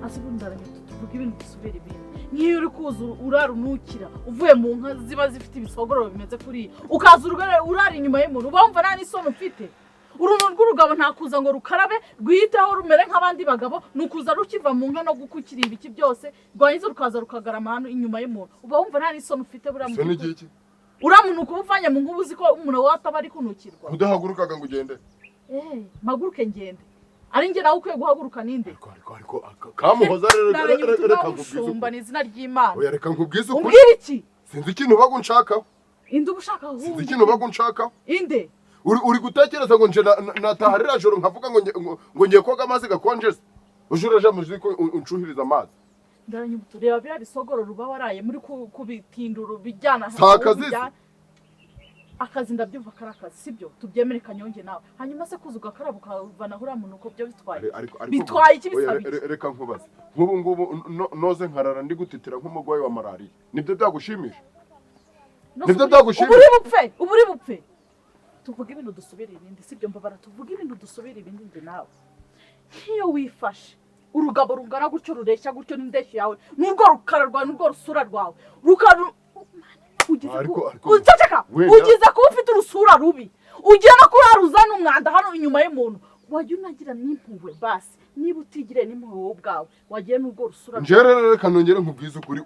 Ase ubundi aranyuta, tuvuga ibintu dusubira ibindi. Nk'iyo uri kuza urarunukira uvuye mu nka ziba zifite ibisogororo bimeze kuriya, ukaza urara inyuma y'umuntu, uba wumva nta n'isoni ufite? Uruntu rw'urugabo nta kuza ngo rukarabe, rwiyiteho, rumere nk'abandi bagabo. Ni ukuza rukiva mu nka no gukukira ibiki byose, rwarangiza rukaza rukagarama hano inyuma y'umuntu. Uba wumva nta n'isoni ufite buriya mu Isoni by'ukuri? igiki? Uriya muntu kuba uvanye mu nka, uba uzi ko umuntu wawe ataba ari kunukirwa? Udahagurukaga ngo ugende? Eh, mpaguruke ngende? Ari njye nawe ukwiye guhaguruka ninde? Ariko Kamuhoza rero, Ndaranye reka ubutumwa nkubwize bushumba ukuri. Ni izina ry'Imana. Oya, reka nkubwize ukuri. Umbwire iki? Sinzi ikintu ubaga unshakaho. Inde uba ushaka? Sinzi Ahubwo ikintu ubaga unshakaho. Inde? Uri gutekereza ngo nje nataha ririya joro nkavuga ngo ngiye koga amazi gakonje se? Uje uraja muzi ko unshuhiriza amazi. Ndaranyibutse, reba biriya bisogororo uba waraye muri kubitindura ubijyana Si akazi se? Akazi ndabyumva ko ari akazi, sibyo? Tubyemere, Kanyonge nawe. Hanyuma se kuza ugakaraba ukavanaho uriya muntu, uko byo bitwaye Ariko bitwaye iki? Oya, Bisaba iki? Reka nkubaze, nk'ubu ngubu noze nkarara ndi gutitira nk'umurwayi wa malariya, nibyo byagushimisha? No Nibyo se byagushimisha? Uba uri bupfe, uba uri bupfe. Tuvuge ibintu dusubire ibindi, sibyo? Mbabara, tuvuge ibintu dusubire ibindi. Njye nawe, nk'iyo wifashe urugabo rungana gutyo, rureshya gutyo n'indeshyo yawe, n'urwo rukara rwawe, n'urwo rusura rwawe rukaru ugize uceceka. Ugize kuba ufite urusura rubi, ugiye no kurara uzana umwanda hano inyuma y'umuntu, wajya unagira n'impuhwe basi. Niba utigiriye n'impuhwe wowe ubwawe, wagiye n'urwo rusura. Nje rero reka nongere nkubwize ukuri,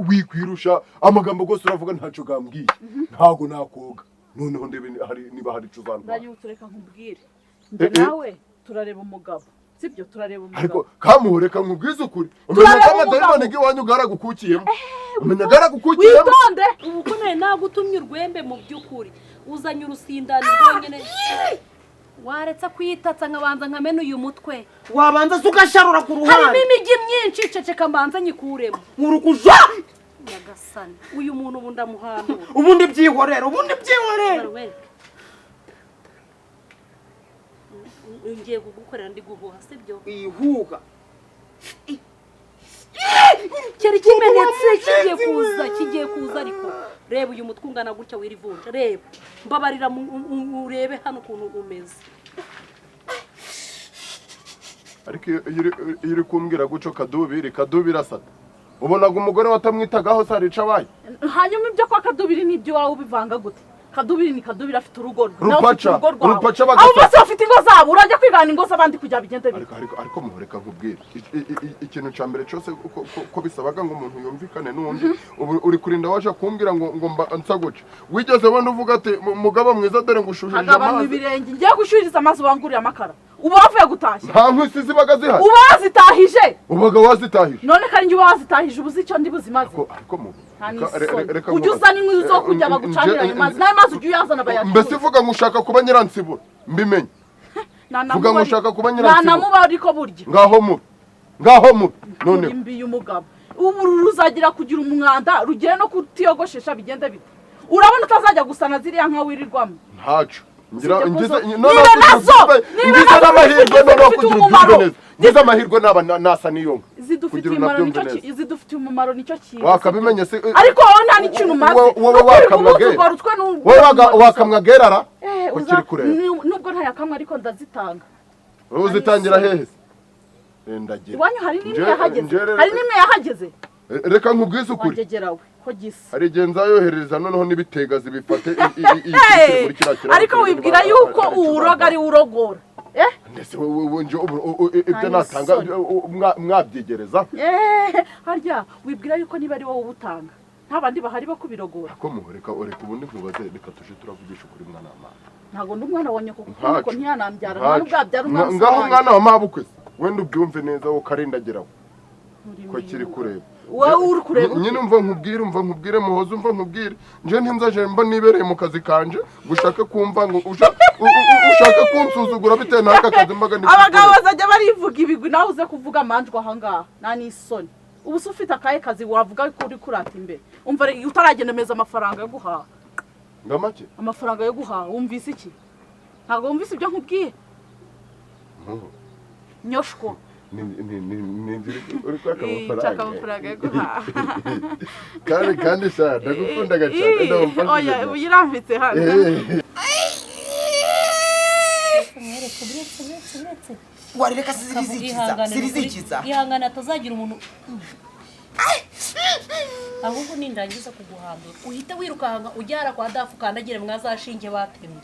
wikwirusha amagambo rwose uravuga ntacyo gambwiye. Ntago nakoga, noneho ndebe niba hari icyo uzantwara. Ndanyibutse, reka nkubwire, njye nawe turareba umugabo, sibyo? Turareba Ariko umugabo. Kamuhu, reka nkubwize ukuri, umenya Turareba ko amadayimoni umugabo. g'iwanyu garagukukiyemo, umenya garagukukiyemo. Witonde. Ubu ko nari nagutumye urwembe, mu by'ukuri uzanye urusindani rwonyine, waretse kuyitatsa nkabanza nkamena uyu mutwe? Wabanza se ugasharura ku Harimo ruhande? imijyi myinshi, ceceka mbanza nyikuremo. Nkurukuja. Nyagasani, uyu muntu ubu ndamuhandura. Ubundi byihorera, ubundi byihorera. Barwereke. Ngiye kugukorera ndi guhuha, sibyo? Ihuga. Cyari kimenetse, kigiye kuza, kigiye kuza. Ariko reba uyu mutwe ungana gutya wirivunja, reba, mbabarira, urebe hano ukuntu umeze. Ariko iyo uri kumbwira gutyo, kadubiri kadubiri asata, ubonaga umugore watamwitagaho se hari icyo abaye? Hanyuma ibyo kwa Kadubiri n'ibyo iwawe ubivanga gute? Kadubiri ni Kadubiri, afite urugo rwe, nawe ufite Rupaca, urugo rwawe. Rupaca. Abo bose bafite ingo zabo, urajya kwigana ingo z'abandi kugira bigende bite? Ariko muhoreka nkubwire, ikintu cya mbere cyose ko bisabaga ngo umuntu yumvikane n'undi, ubu uri kurinda waje kumbwira ngo mba nsa gutya. Wigeze wenda uvuga ati: "Mugabo mwiza, dore ngo ushuhirije Hagabanywa amazi"? ibirenge. Ngiye gushyuhiriza amazi, wanguriye amakara, uba wavuye gutashya. Nta nkwisi zibaga zihari. Uba wazitahije. Ubaga wazitahije. None kandi njye uba wazitahije, uba uzi icyo ndi buzimaze. Ariko mu Nta reka n'isoni. Reka Ujya nkubaze. uzana inkwi zo kujya bagucanira ayo mazi, n'ayo mazi ujya uyazana bayacuruza. Mbese vuga ngo ushaka kuba nyiransibura, mbimenye. Vuga ngo ushaka kuba nyiransibura. Nanamuba ariko burya. Ngaho mubi, ngaho mubi noneho. Mbi y'umugabo, ubu ruzagira kugira umwanda, rugere no kutiyogoshesha, bigende bite? Urabona utazajya gusa na ziriya nka wirirwamo? Ntaco ngira. Usibye ko Ngize niba nazo niba ngize nazo n'amahirwe zifite noneho kugira umumaro. ubyumve neza, ngize amahirwe naba nasa n'iyo nka. Zidufitiye Kugira umumaro nicyo unabyumve neza. Zidufitiye umumaro nicyo kintu. Wakabimenye se? Ariko wowe nta n'ikintu umaze. Wowe wakamwa Ubuze gera. urwo rutwe n'urwo Wowe gusa. wakamwa gerara. Eh, Ukiri kureba. Nubwo ntayakamwe ariko ndazitanga. Wowe uzitangira hehe se? Ndagira Iwanyu hari n'imwe yahageze? Rero Hari n'imwe yahageze? Reka nkubwize ukuri. Wangegerawe ko gisa. Hari igihe nzayohereza noneho n'ibitega zibifate iyikubitire muri kiriya kiraro. Ariko wibwira yuko uwuroga ari we urogora, eh? Ndetse wowe nje ibyo Nta natanga n'isoni. mwabyegereza. Eh, harya wibwira yuko niba ari wowe ubutanga, nta bandi bahari bo kubirogora? Ko muhoreka, ureka ubundi nkubaze, reka tuje turavugisha ukuri, mwana wa mama. Ntabwo ndi umwana wa nyoko, kuko Ntaco. nyoko ntiyanambyara, nta Ntaco. n'ubwabyara umwana. Ngaho mwana wa mabukwe se, wenda ubyumve neza, wowe ukarindagiraho ko kiri kureba. Wowe uri kureba ute? Nyine umva nkubwire, umva nkubwire Muhoza, umva nkubwire, nje ntinzaje mba nibereye mu kazi kanje ngo ushake kumva ngo ushake kunsuzugura bitewe n'aka kazi mbaga ndi Abagabo gukora. bazajya barivuga ibigwi, nawe uze kuvuga amanjwe ahangaha, nta n'isoni. Ubu se ufite akahe kazi wavuga ko uri kurata imbere? Umva rero, utaragenemeza amafaranga yo guhaha. Ngamake? Amafaranga yo guhaha. Wumvise iki? Ntabwo wumvise ibyo nkubwiye? Muho. Nyoshwo. Ni uri kwaka Nshaka amafaranga? Amafaranga yo guhaha. Kandi sha, ndagukundaga cyane, ndamufashije. Oya, ubu yirambitse hano. Eh. Mwereke, buretse, buretse, buretse. Warireka zirizikiza. Ihangane, Zirizikiza. Ihangane atazagira umuntu. Ahubwo nindangiza kuguhandura uhite wirukanka ujyara kwa dafu, ukandagire mwazashinge batemye,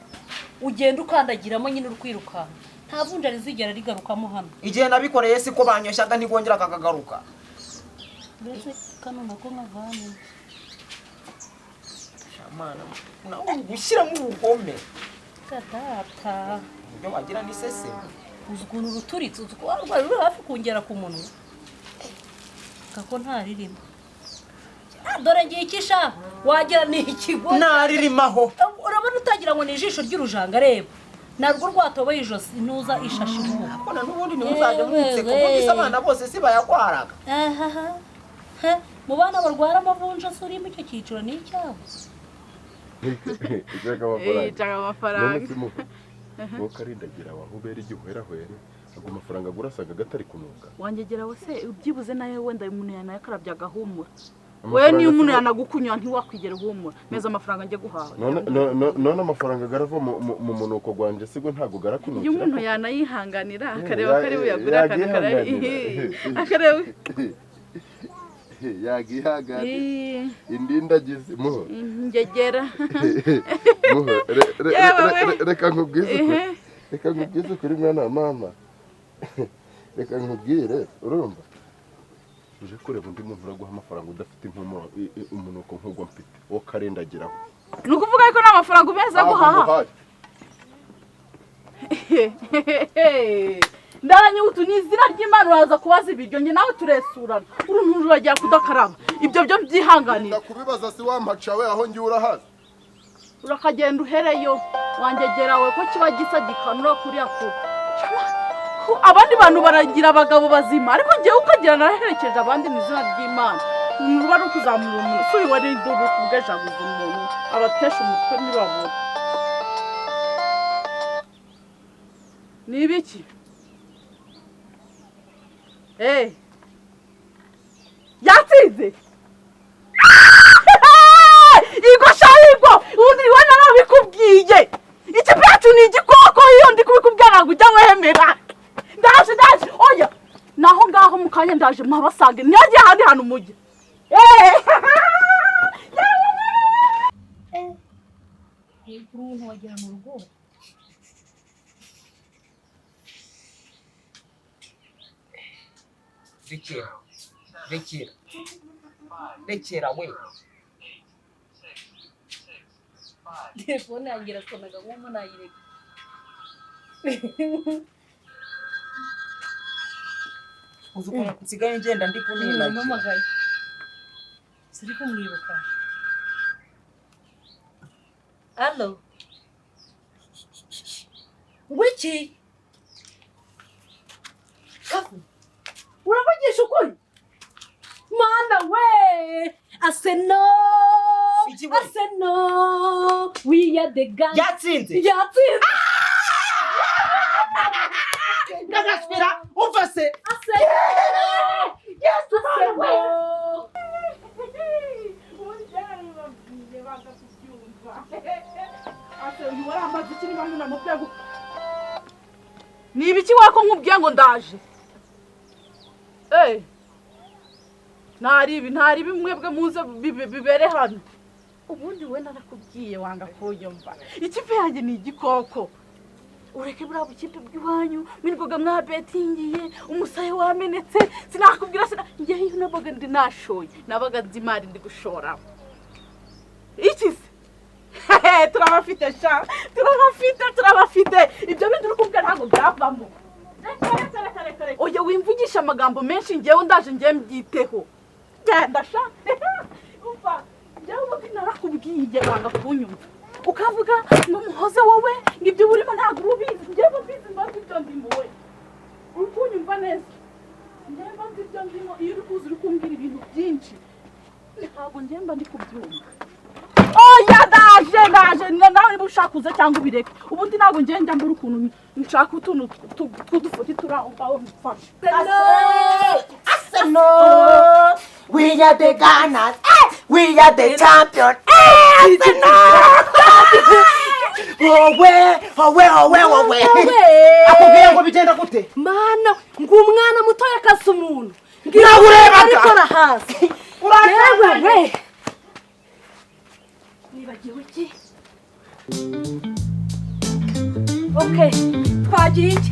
ugenda ukandagiramo nyine uri kwirukanka, nta vunja rizigera rigarukamo hano. Igihe nabikoreye siko banyoshyaga, ntigongera kakagaruka. Mbese kano nako nkavanye. Mana, nawe uri gushyiramo ubugome. Gatata. Ibyo wagira ni sese. Uzi ukuntu ruturitse, uzi ko rwari ruri hafi kongera ku munwa kako ntaririmo. Ah, dore ngiye ikisha wagira ni ikigo. Naririmaho. Urabona utagira ngo ni ijisho ry'urujanga, reba narwo rwatoboye ijosi ntuza ishashi nk'ubu. Ariko n'ubundi ntimuzajya munseka. Yewe. Ubundi se abana bose si bayakwaraga? Ahaha. He, mu bana barwara amavunja se urimo icyo cyiciro ni icyabo? Ishaka amafaranga. Nshaka None amafaranga. Se muhu, wowe ukarindagira aho ubera igihwerahwere, ago mafaranga agura asaga gatari kunuka. Wangegera we se, byibuze nayo wenda umuntu yanayakarabye agahumura. We Amafaranga niyo umuntu si- yanagukunywa ntiwakwigera uhumura meza amafaranga njye guhaha. None amafaranga garava mu munuko gwanje sigo ntago Iyo garakunukira? umuntu yanayihanganira akareba ko ari buyagure akantu akareba. Yagihanganira indindagizi muho. Ngegera. Muho, Yewe we. reka nkubwize ukuri. Ehe. Reka nkubwize ukuri, mwana wa mama, reka nkubwire. Urumva uje kureba undi muntu uraguha amafaranga udafite impumuro, umunuko nk'ubwo mfite, wo karindagiraho. Ni ukuvuga ko nta mafaranga umeza guhaha? Nguhaye. Ndaranyutu ni izina ry'Imana, uraza kubaza ibiryo njye nawe turesurana, uruntu ruragira kudakaraba, ibyo byo byihanganira. Ndakubibaza si wampaca we, aho ngiye urahazi. Urakagenda uhereyo wangegera we, ko kiba gisa gikanura kuriya ku abandi bantu baragira abagabo bazima, ariko ngewe ukagira naraherekeje abandi mu izina ry'Imana. Ruba ari ukuzamura umuntu si uyu wari idubu kubwejaguza umuntu abatesha umutwe ntibabura. Ni ibiki? Eh, yatsinze! Yego sha, yego! Ubundi we narabikubwiye, ikipe yacu ni igikoko. Iyo ndi kubikubwira ntabwo ujya wemera. Ndaje, ndaje, oya, naho ngaho mu kanya ndaje mpabasange, ntiyagiye ahandi hantu mujya. Uruntu wagira mu rugo. Rekera, rekera, rekera we. Telefone yanjye irasonaga nk'ubu nayireka. Uzi ukuntu nsigaye ngenda ndi kuninagira? Namuhamagaye siri kumwibuka. Allo, ngwiki Kafu, uravugisha ukuri? Mana we, Arsenal! Iki we? Arsenal, we are the gang. Yatsinze! Yatsinze! Ndagaswera, umva se. Arsenal! Yesu Arsenal! Ubundi byarabibabwiye baza kubyumva. Ase uyu warambaza iki niba ntunamubwiye ngo ni ibiki wako nkubwiye ngo ndaje? Eh, ntari ibi, ntari ibi, mwebwe muze bibere hano. Ubundi we narakubwiye wanga kunyumva. Ikipe yanjye ni igikoko, ureke buriya bukipe bw'iwanyu mwirwaga mwabetingiye umusaya wamenetse. Sinakubwira sina njyewe iyo nabaga ndi nashoye, nabaga nzi imari ndi gushora. Iki se, turabafite sha, turabafite, turabafite. Ibyo bindi uri kumbwira ntabwo byavamo. Reka, reka, reka, reka, reka. Oya, wimvugisha amagambo menshi, njyewe ndaje, njyewe mbyiteho. Genda sha. Umva, njyewe ubundi narakubwiye wanga kunyumva, ukavuga ngo muhoze wowe ngo ibyo urimo ntabwo uba ubizi. Njyewe mbizi, mba nzi ibyo ndimo. We uri kunyumva neza? Njyewe mba nzi ibyo ndimo. Iyo uri kuza uri kumbwira ibintu byinshi ntabwo njyewe mba ndi kubyumva. Oya, ndaje, ndaje. Nawe niba ushaka uze cyangwa ubireke. Ubundi ntabwo njyewe njya mbura ukuntu nshaka utuntu tw'udufuti turi aho ngaho mfashe. Arsenal, we are the Gunners, eh! We are the champion, eh! Arsenal! Wowe, wowe, wowe, wowe, akubwira ngo bigenda gute? Mana, ngo umwana mutoya akasa umuntu. Nawe urebaga. Arikora hasi. Uratangaje. Yewe we, nibagiwe iki? Okay, twagiye iki?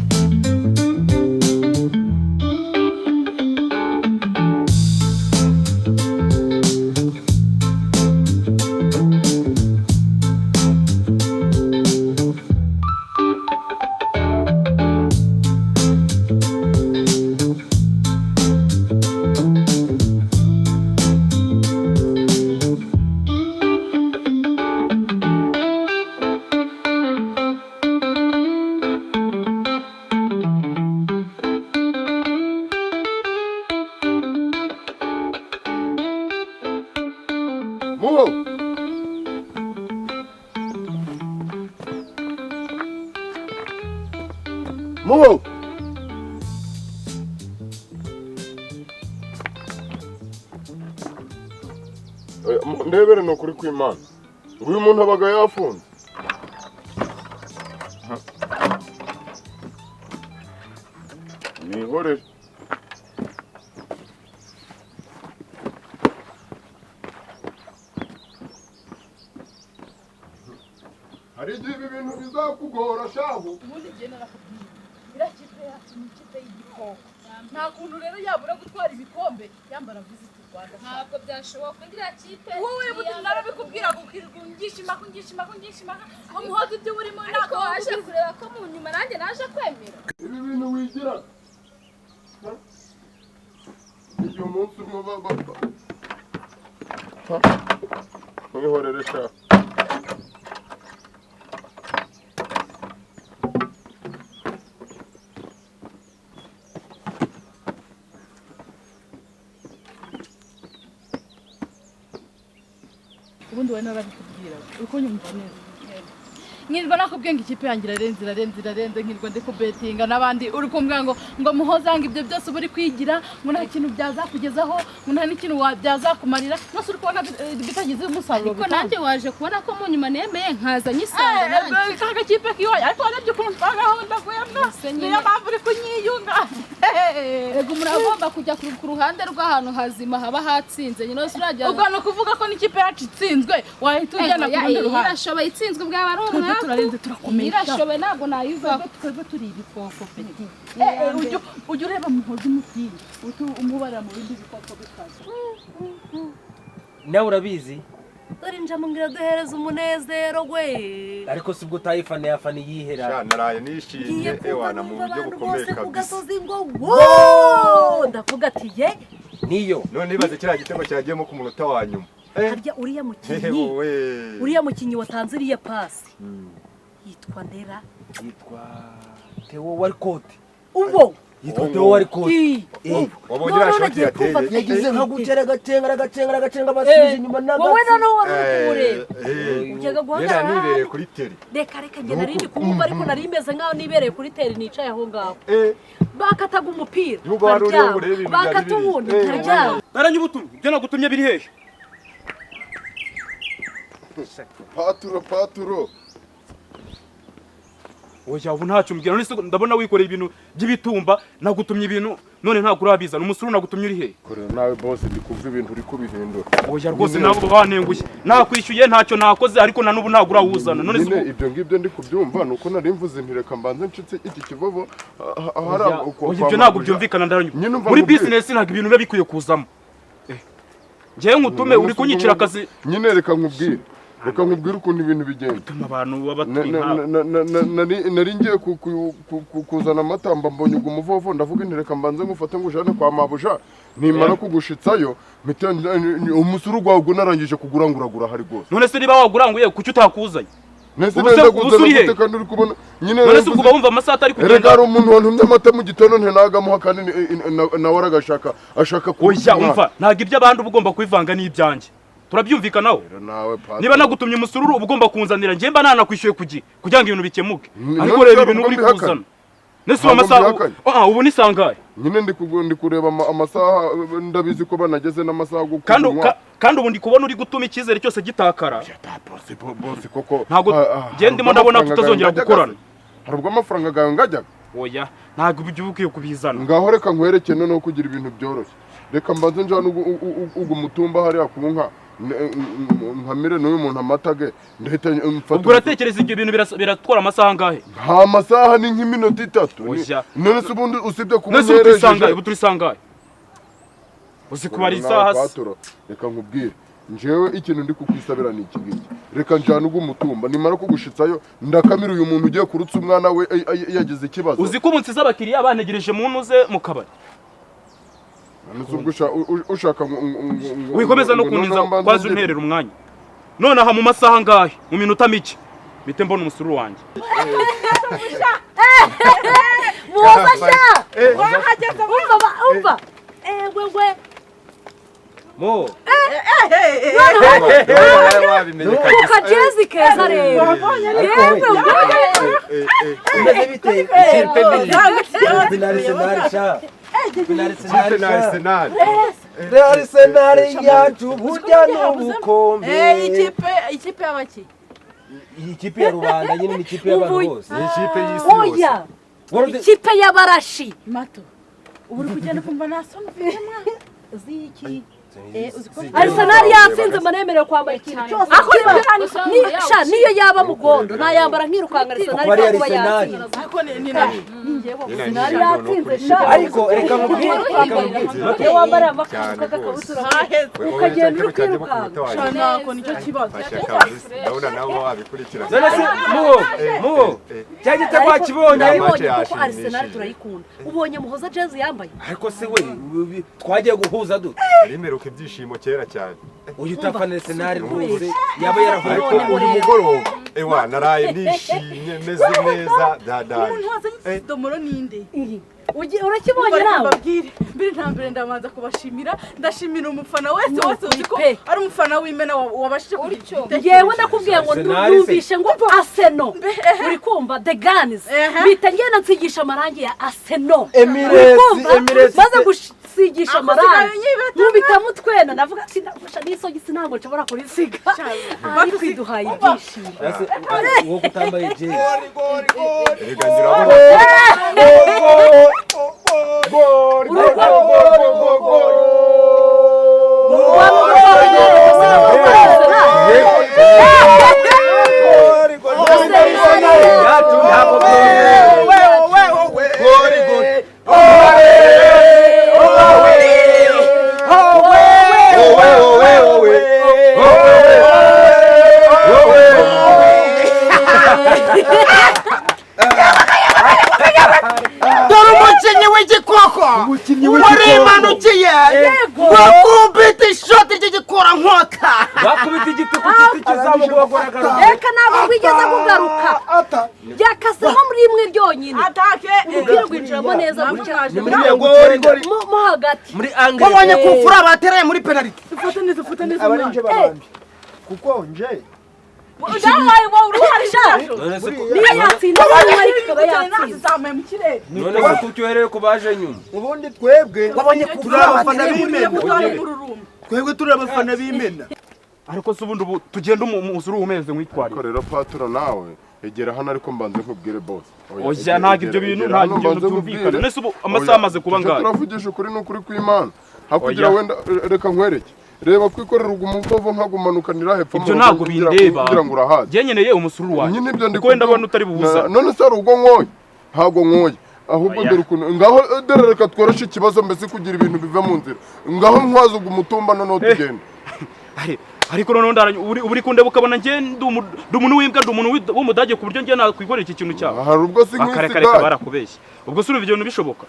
Muho, muho. Ndebere ni ukuri kw'Imana, ngo uyu muntu abaga yafunze. Nihorere. Hari igihe ibi bintu bizakugora shahu. Ubundi njye narakubwiye, iriya kipe yacu ni ikipe y'igikoko, nta kuntu rero yabura gutwara ibikombe yambara Visit Rwanda. Ntabwo byashoboka, iriya kipe. Wowe buti narabikubwira, ukirirwa ungishima, ungishima, ungishima ngo muhoze ibyo urimo. Ariko Ntabwo waje kureba ko mu nyuma nanjye naje kwemera. Ibi bintu wigira igihe umunsi umwe mwihorere sha. Ubundi wowe narabikubwira, uri kunyumva neza? Nkirirwa nakubwiye ngo ikipe yanjye irarenze, irarenze, irarenze, nkirirwa ndi kubetinga n'abandi, uri kumbwira ngo muhozanga ibyo byose uba uri kwigira, ngo nta kintu byazakugezaho, ngo nta n'ikintu byazakumarira. Nose uri kubona bitagize umusaruro Ariko bitanga? nanjye waje kubona ko mu nyuma nemeye nkaza nyisanga nanjye. Ka gakipe kiwaye, ariko warebye ukuntu twagahondaguyemo? Ese nyine. Niyo mpamvu uri kunyiyunga. Ego, umuntu agomba kujya ku ruhande rw'ahantu hazima haba hatsinze nyine, wese urajya. Ubwo ni ukuvuga ko n'ikipe yacu itsinzwe wahita ujyana ku rundi ruhande? Irashoboye, itsinzwe bwaba ari Twebwe umwaku. turarenze, turakomeye. Irashoboye, ntabwo nayivaho. Twebwe turi ibikoko peti. Ujya ureba Muhozi umupira ujye umubarira mu bindi bikoko bikaze. Nawe urabizi. Dore njamubwira, duhereza umunezero we. Ariko si ubwo utayifana, yafana iyihera? Sha, naraye Ngiye nishimye kumva ewana mu numva buryo abantu bukomeye bose ku kabisa. gasozi ngo wo, ndavuga ati ye. Niyo. None ibaze kiriya gitego cyagiyemo ku munota wa nyuma. Harya uriya Hehe mukinnyi, wowe. uriya mukinnyi watanze iriya pasi yitwa Ndera? Yitwa Theo Walcott. Uwo. Yitwa Theo Walcott. Ii. Eh, Wabonye None iriya shoti nagiye kumva yateye? Yagize nka gutera agacenga, agacenga, agacenga, basubije inyuma n'agatsi. Wowe noneho wari uri kuwureba, ujyaga Yari guhagarara. nibereye kuri tele. Reka reka, njye nari ndi kumwumva, ariko nari meze nkaho nibereye kuri tele, nicaye aho ngaho. Bakataga umupira Nubwo wari uriho nkaryama. ngo urebe ibintu byari Bakata biri. uwundi nkaryama. Naranyubutumye, ibyo nagutumye biri hehe? Paturo, paturo. Oya, ubu ntacyo umbwira. None se ndabona wikoreye ibintu by'ibitumba, nagutumye ibintu none ntabwo urabizana. Umusuru nagutumye uri hehe? Korera nawe bose, ndi kumva ibintu uri kubihindura. Oya rwose, ntabwo bantengushye, nakwishyuye ntacyo nakoze, ariko na n'ubu ntabwo urawuzana. None se Nyine ibyo ngibyo ndi kubyumva, nuko nari mvuze nti reka mbanze ncitse iki kivovo ahari Oya, ibyo ntabwo byumvikana, ndaranywa. Nyine umva Muri nkubwire. business ntabwo ibintu biba bikwiye kuzamo. Njyewe nkutume, uri kunyicira akazi. Nyine reka nkubwire ukuntu ibintu bigenda. Tuma abantu baba Na- turi na- nkawe. Nari ngiye kuzana amata, mba mbonye ubwo umuvovo, ndavuga nti reka mbanze ngufate ngujane kwa mabuja, nimara kugushitsayo mpite umusuru wawe ubwo narangije kugura nguragura hari rwose. None se niba waguranguye, kuki utakuzanye? Nese Ubu se- nenda ubu se kuzana uri he? gute kandi uri kubona nyine? None se ubwo uba wumva amasaha atari Erega kugenda? hari umuntu wantumye amata mu gitondo ntinagamuha, kandi nawe aragashaka, ashaka Oya, umva, ntabwo iby'abandi uba ugomba kubivanga n'ibyanjye, turabyumvikanaho. Rero nawe Paturo. Niba nagutumye umusururu, uba ugomba kunzanira, njye mba nanakwishyuye ku gihe kugira ngo ibintu bikemuke. Ariko None reba se ibintu ubwo uri mbihakanye? kuzana nese ubu Ntabwo amasaha mbihakanye. Ah, ubu ni sangahe? Nyine ndi kureba amasaha, ndabizi ko banageze n'amasaha yo Kandi kunywa. Kandi ubu ndi kubona uri gutuma icyizere cyose gitakara. Boss, koko Ntabwo njye ndimo ndabona tutazongera gukorana. Hari ubwo amafaranga gawe ngajyaga? Oya, ntabwo ibyo ukwiye kubizana. Ngaho reka nkwereke noneho kugira ibintu byoroshye. Reka mbanze njana ugu mutumba hariya ku nka nkamire n'uyu muntu amatage, ndahita mfata. Ubwo uratekereza ibyo bintu biratwara amasaha angahe? Nta masaha, ni nk'iminota 3. Oya. None se ubundi usibye kuba Nese ubu turi sangahe? Ubu turi sangahe? Uzi kubara isaha se? Patoro, reka nkubwire, njyewe ikintu ndi kukwisabira ni iki ngiki. Reka njyane ugu mutumba, nimara kugushitsayo ndakamira uyu muntu ugiye kurutsa umwana we yagize ikibazo. Uzi ko umunsi z'abakiriya bantegereje mu ntuze mu kabari. None se ubwo ushaka Wikomeza no ngo kuninza noneho mbanze kwaza ngire- unterera umwanya. Nonaha mu masaha angahe? Mu minota mike mpite mbona umusururu wanjye. Muhoza sha, umva umva, ewe we. Mo. Wabimenye kabisa. Kuka jezi keza rero, yewe we. Umeze bite? Ikipe ni Ni Arsenal sha. Ni ikipe na Arsenal sha. Arsenal. Arsenal yacu burya n'ubukombe. Ikipe y'abaki? Iyi kipe ya rubanda nyine ni ikipe y'abantu bose. Ni ikipe y'isi yose. Oya, ikipe y'abarashi. Mato, ubu uri kugenda ukumva nta soni ufite mwana? Ziki Arsenal yatsinze, manemerewe kwambara ikintu cyose sha, niyo yaba mugondo nayambara nkirukanka. Arsenal Kuko ari kuba Arsenal. yatsinze. Ariko ni njyewe. Arsenal yatsinze sha. Ariko reka nkubwire, reka nkubwire. Iyo wambara amakanzu k'agakabutura ukagenda uri kwirukanka. Ntako nicyo kibazo. Ndabona nawe wabikurikirana. None se muho muho cya gitego wakibonye? Nabibonye Match kuko Arsenal yashimishije. turayikunda. Ubonye Muhoza jezi yambaye? Ariko se we twagiye guhuza dute? Rimeruka ibyishimo kera cyane. Uyu utafana Arsenal rwose yaba yarahuye. Ariko uyu mugoroba ewa naraye nishimye meze neza dadaye. Umuntu wazanye ikidomoro ninde? Urakibonye nawe? Mbabwire, mbere nta mbere ndabanza kubashimira. Ndashimira umufana wese wese uzi ko ari umufana w'Imena wabashije kugira igitekerezo. Yewe, ndakubwiye ngo Arsenal se. numvishe ngo Arsenal, uri kumva the Guns, mpita ngenda nsigisha amarangi ya Arsenal. Emirates, Uri kumva? Emirates. Maze gusigisha Ako amarangi sigaye nyibeta. nkubita mutwena, ndavuga ati ndagusha n'isogisi ntabwo nshobora kurisiga, ariko iduhaye ibyishimo. Ese uwo kutambaye jezi? Erega ngira urabona Gol gol gol gol gol. Yacu ntabwo Dore umukinnyi w'igikoko warimanukiye, wakubita ishoti ry'igikurankota. Bakubita igiti ku giti kizamugogoraga. Reka, ntabwo wigeze kugaruka, byakasemo muri rimwe ryonyine. Atake. Umupira winjiramo neza gutya Ni muri 90. mo hagati. Muri angle. Wabonye ku mfura batereye muri penaliti. Ufate neza, ufate neza. Aba ari nje babandi kuko nje Udahaye wowe uruhare sha. None se ko Niyo yatsinda rimwe ariko ikaba yatsinze. Zamuye mu kirere. None se kuki uhereye ku baje nyuma? Ubundi twebwe Wabonye ku turi mfura abafana batereye muri b'Imena. Umururumba. Twebwe turi abafana b'Imena. Ariko se ubundi ubu tugenda umusuru umeze nkwitwarira. Ariko rero Patoro, nawe egera hano, ariko mbanze nkubwire, boss. Oya, ntabwo ibyo bintu, ntabwo ibyo bintu byumvikana. None se ubu amasaha amaze kuba angahe? Turavugisha ukuri n'ukuri kw'Imana hakugira Oya. wenda reka nkwereke, reba kwikorera ugu muvovo nkagumanukanira hepfo Ibyo mu ntabwo rugo bindeba. kugira ngo urahaze. Njye nkeneye umusururu wanjye. Nyine ibyo ndi Kuko wenda abona utari buwuzane. None se hari ubwo nkoye? Ntabwo nkoye ahubwo. Oya. Dore ukuntu ngaho, dore reka tworoshe ikibazo mbese kugira ibintu bive mu nzira. Ngaho ntwaze ugu mutumba noneho tugenda. Ariko noneho uri kundeba ukabona njye ndi umuntu w'imbwa, ndi umuntu w'umudage ku buryo njye nakwikorera iki kintu cyawe? Hari ubwo si Akare nk'isi kare gare. Barakubeshya. Ubwo se urumva ibyo bintu bishoboka?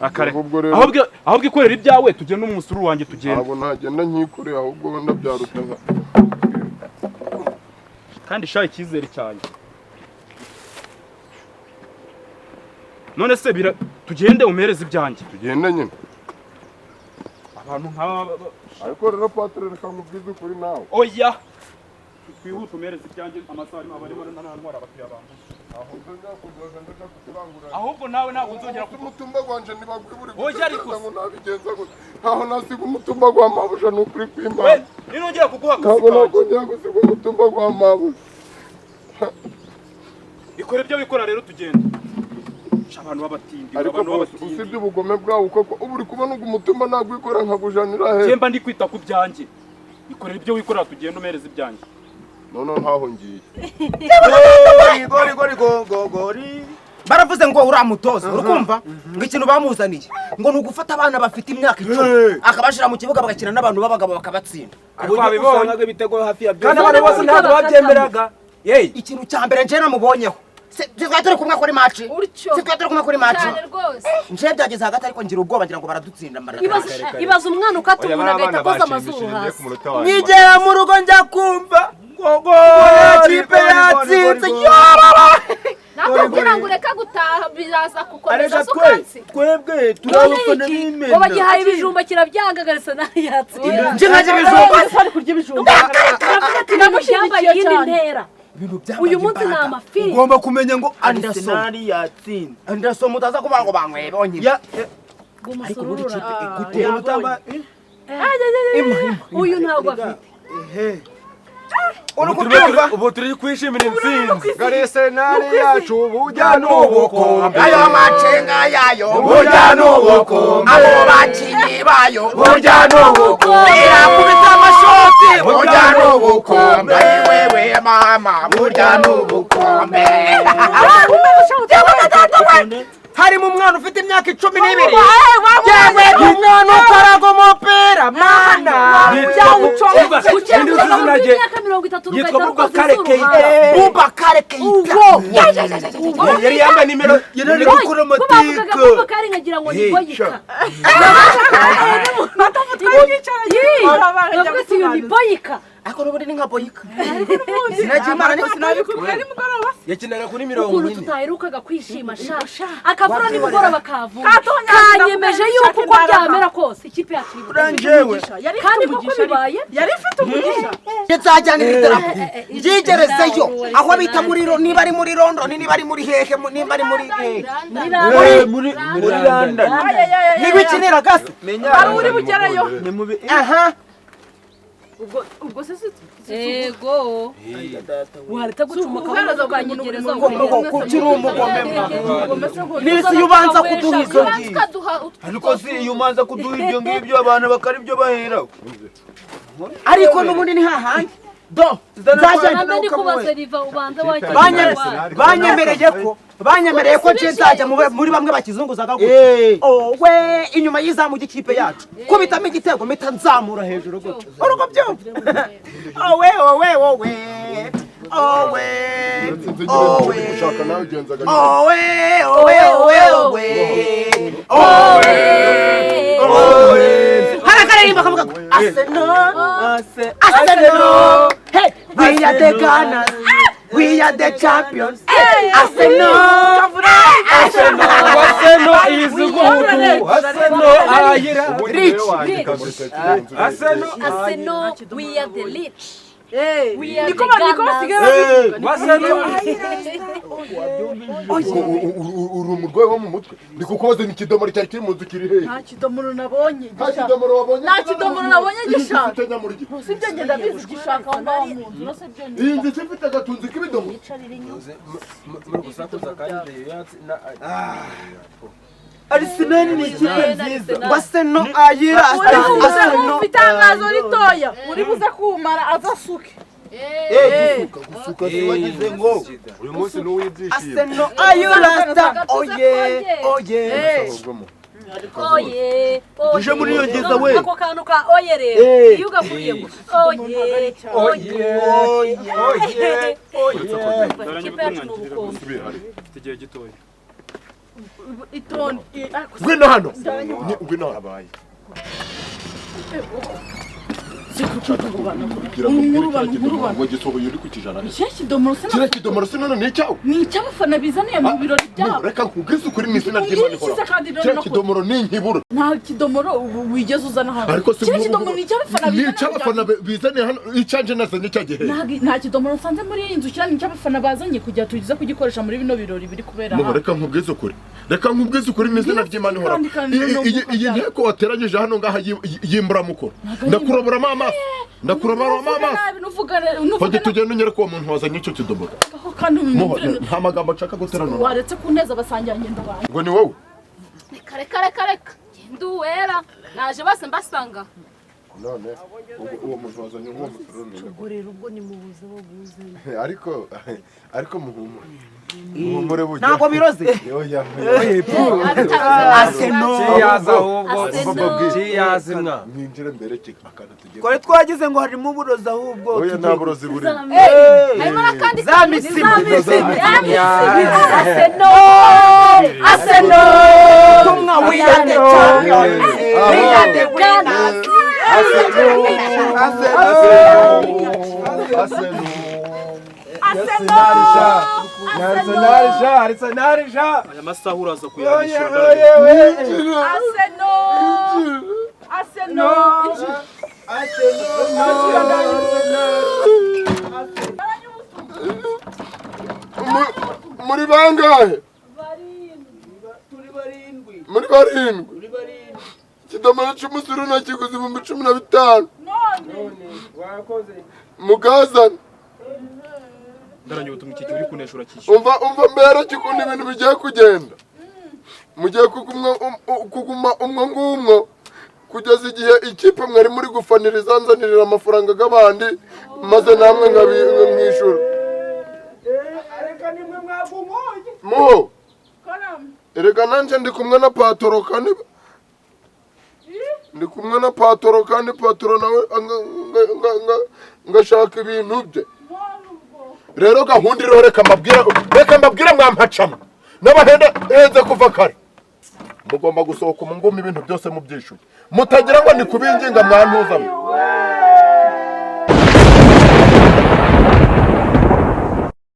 Akare. Ubwo rero- Ahubwo ikorera ibyawe, tugende umusururu wanjye, tugende. Ntabwo nagenda nkikoreye, ahubwo wenda byaruta nka Kandi sha, icyizere cyanjye. None se bira tugende umpereze ibyanjye. Tugende nyine. Abantu nk'aba Ariko rero Patire, reka nkubwize ukuri nawe. Oya. Twihute umereze ibyanjye, amasaha arimo abarimo ntantwara abakiriya banjye. Ahubwo nawe ntabwo nzongera umutumba gwanje nibagwiburi. Oya, ariko ngo nabigenza gute? Ntaho nasiga umutumba gwa mabuja, ni ukuri kw'Imana. Ninongera kuguha akazi Ntabwo kanjye. nakongera gusiga umutumba gwa mabuja. Ikora ibyo wikora rero, tugende. Sha, abantu b'abatindi, Ariko abantu boss, b'abatindi. usibye ubugome bwawe koko, ubu uri kubona ubwo umutumba nagwikora nkagujanira he? Njye mba ndi kwita ku byanjye. Ikorera ibyo wikorera, tugende umereze ibyanjye. None ntaho ngiye. Gori gori go go gori. Baravuze ngo uriya mutoza, urukumva ngo ikintu bamuzaniye ngo ni ugufata abana bafite imyaka 10 akabashyira mu kibuga bagakina n'abantu b'abagabo bakabatsinda. Ariko wabibonye. Usangaga ibitego hafi ya byose. Kandi abantu bose ntabwo babyemeraga. Yeyi. Ikintu cya mbere nje namubonyeho, twari turi kumwe kuri match. Utyo. Si twari turi kumwe kuri match? Cyane rwose. Nje byageze hagati ariko ngira ubwoba, ngira ngo baradutsinda mara. Ibaza umwana ukata Oya, umuntu bariya agahita bana akoza amazuru banshimishije ngiye hasi. ku munota wa nyuma. Nkigera mu rugo njya kumva Ngo ngo kipe yatsinze, yororo. Nakubwira ngo ureke gutaha, biraza gukomeza. Areka Se twe ukansi twebwe turi None abafana iki b'Imena. ngo bagihaye ibijumba kirabyanga, Arsenal yatsinze. Nje nkajya ibijumba. Ari kurya ibijumba. Aravuga ati ibintu byambaye iyindi ntera. Ibintu byambaye Uyu munsi ni imbaraga. amafi. Ugomba kumenya ngo Anderson. Arsenal yatsinze. Anderson, mutaza kuvuga ngo banyweye bonyine. Ya. Ariko ubundi ikipe igute? Uwo mutamba. Uyu ntabwo afite. Ehe. Uri kubyumva? Ubu turi kwishimira intsinzi. Gare Arsenal yacu burya ni ubukombe. Ayo macenga yayo Burya ni ubukombe. Abo bakinyi bayo Burya ni ubukombe. Irakubita amashoti, burya ni ubukombe. Wewe mama, burya ni ubukombe. Harimo umwana ufite imyaka 12, yewe, umwana ukoraga umupira mana. Ukiri imyaka 30 Yitwa rugahita rukoza Bubakare izuru Keita. hasi. Bubakare Keita. Yari yambaye nimero. Yari ari gukora Ko bavugaga amateka. Bubakari nkagira ngo ni Boyika. Bavuga ati uyu ni Boyika. Ariko n'ubundi ni nka Boyika, sinagiye Imana ni Sinabikubwira nimugoroba. Yakinaga kuri mirongo Ukuntu ine. tutaherukaga kwishima sha, akavura nimugoroba kavuye Katonya, kanyemeje yuko uko imbaraga. byamera kose ikipe yacu iri Uranjewe. Yari ifite Kandi koko umugisha, bibaye. yari ifite umugisha. Nzajyanira idarapo ryigerezeyo aho bita muri niba ari muri London, niba ari muri hehe, niba ari muri hehe. Muri Muri London. Ntibikinira gasi. Menya. Hari uri bugereyo. Ni mubi. Aha. Ubwo se Yego. Wareta gucumuka Guhereza ukanyegereza. Kuki uri umugome mwa? Nisi iyo ubanza kuduha izo Ubanza ngizo. ukaduha Ariko si iyo umanza kuduha ibyo ngibyo, abantu bakari ibyo baheraho. Ariko n'ubundi ni hahandi do nzajya. Ntabwo ndi kubaza riva, ubanza wakira. Banyemereye ko nje nzajya muri bamwe bakizunguzaga gutya. Eh. Owe, inyuma y'izamu ry'ikipe yacu kubitamo igitego, mpita nzamura hejuru gutya, urugo byumva. Owe owe owe owe owe. Gushaka nawe ugenzaga. Owe owe owe owe owe owe. Hari akaririmbo kavuga ngo Arsenal, Arsenal, hey, we are the Gunners, we are the champions, Arsenal, Arsenal. Aseno izugutu. Aseno arayira. Rich. Aseno. Arsenal, we are the rich. We are Niko the niko basigaye Gunners. babivuga. Aseno. Uri umurwayi wo mu mutwe? Ndi kukubaza ni ikidomoro cyari kiri mu nzu kiri hehe? Nta kidomoro nabonye. Nta kidomoro wabonye? Nta kidomoro nabonye gishaka. Ufite nyamurigi. Sibyo, ngenda bizi gishaka aho ngaho mu nzu, no sibyo. Iyi nzu ifite agatunzi k'ibidomoro. Muri gusakuza kandi yatsi na. Arsenal ni ikipe nziza. Ngo Arsenal ayira. Uri buze Arsenal. kumva itangazo ritoya, uri buze kumara azasuke. Eh, gusuka si wagize ngo. Uyu munsi ni uw'ibyishimo. Arsenal ayirasta, oye oye. Oye, oye. Uje muri iyo ngeza we. Ako kantu ka oye rero. Eh. Iyo ugakuyemo. Oye, oye. Oye oye oye. Ikipe yacu ni ubukombe. Mfite igihe gitoya. Itonde. Ngwino hano. Ngwino hano. Kubwira ngo mbwire kiriya kidomoro ngo gisohoye uri kukijana he? Kiriya kidomoro se Kiriya kidomoro se none ni icyawe? Ni icy'abafana bizaniye mu birori byabo. Reka nkubwize ukuri mu izina Umbwire ry'Imana icyiza ihoraho. kandi rero Kiriya nakoze. kidomoro ni inkibura. Nta kidomoro wigeze uzana hano. Ariko se Kiriya nk'ubu- kidomoro ni icy'abafana Ni bizaniye. icy'abafana bizaniye hano, icyanjye nazanye cya gihe. Nta kidomoro nsanze muri iyi nzu, kiriya ni icy'abafana bazanye kugira tugize kugikoresha muri bino birori biri kubera Muho, hano. reka nkubwize ukuri. Reka nkubwize ukuri mu izina ry'Imana ihoraho. Kandi kandi Iyi nteko wateranyije hano ngaha y'imburamukoro. Ndakuroboramo amaso. Ndakuroboramo amaso. Nabi nuvuga nuvuga. Hoge tugende unyereke uwo muntu wazanye icyo kidomoro. Aho kandi Muho, unyumvire. nta magambo nshaka gutera none. Waretse kunteza abasangirangendo banjye. Ngo ni wowe? Reka reka reka reka, genda uwera naje bose mbasanga. None uwo muntu wazanye uwo musururu ni nde? Ubwo rero ubwo nimubuze bo buzanye. Ariko muhumure. Muhumure burya. Ntabwo biroze. Oya. Aseno. Ciyaza ahubwo. Aseno. Ciyaza mwa. Mwinjire mbereke akantu tugiye. Twari twagize ngo harimo uburozi ahubwo. Oya, nta burozi burimo. Harimo n'akandi. Za mitsima. Aseno. Aseno. Tumwa, we are the champions, we are the winners. Aseno. Arsenal sha, Arsenal sha. Aya masaha uraza Oye, kuyabishyura. oye, oye. Aseno. Aseno. Muri bangahe? Turi barindwi. Muri barindwi. Turi barindwi. Ikidomoro cy'umusuru nakiguze 15,000. None Wakoze. Mukazana. Ndaranye ubutumwa iki gihe uri kunesha urakishyura. Umva mbere kikunda ibintu bigiye kugenda. Mugiye kuguma umwo ngumwo kugeza igihe ikipe mwari muri gufaniriza nzanirira amafaranga g'abandi maze namwe nkamwishyura. Areka nimwe mwagunkoye. Muho, Karame. erega nanje ndi kumwe na patoro kandi patoro nawe ngashaka ibintu bye. Rero gahunda iriho, reka mbabwire mwampacamo n'abahenda henze kuva kare. Mugomba gusohoka mu ngumi ibintu byose mubyishyuye. Mutagira ngo ni kubinginga mwantuzamo.